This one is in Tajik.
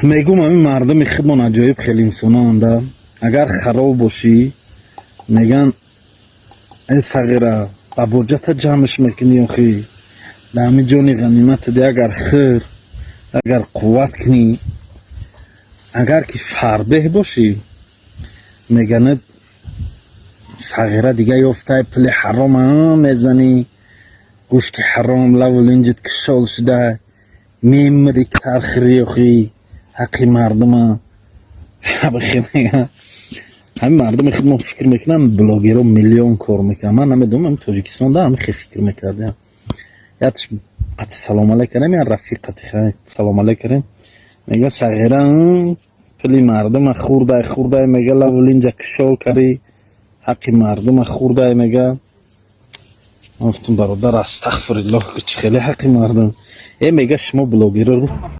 Мегум, ҳамин мардуми худмон аҷоиб хеле инсоноанда. Агар хароб бошӣ, меган: «Э, сағира, ба боҷата ҷамъш мекунӣ, охи дар ҳамин ҷони ғанимата де». Агар хир, агар қувват кунӣ, агар ки фарбеҳ бошӣ, меганад: «Сағира дига ёфтай, пули ҳаром мезанӣ, гӯшти ҳаром, лаву линҷит кишол шуда, мемири, тархири, охи ҳаққи мардума». Ҳамин мардуми худ мо фикр мекунам, блогерро миллион кор мекунам. Ман намедонам, ҳамин Тоҷикистонда ҳамин хел фикр мекардем. Ятш қати салом алейк кардем, я рафиқ қати салом алейк кардем, мега: «Сағира, пули мардума хӯрдай, хӯрдай», мега, «лаву линҷа кишол карӣ, ҳаққи мардума хӯрдай», мега. Ман гуфтам: «Бародар, астағфируллоҳ, чӣ хеле ҳаққи мардум?» Э, мега, шумо блогерро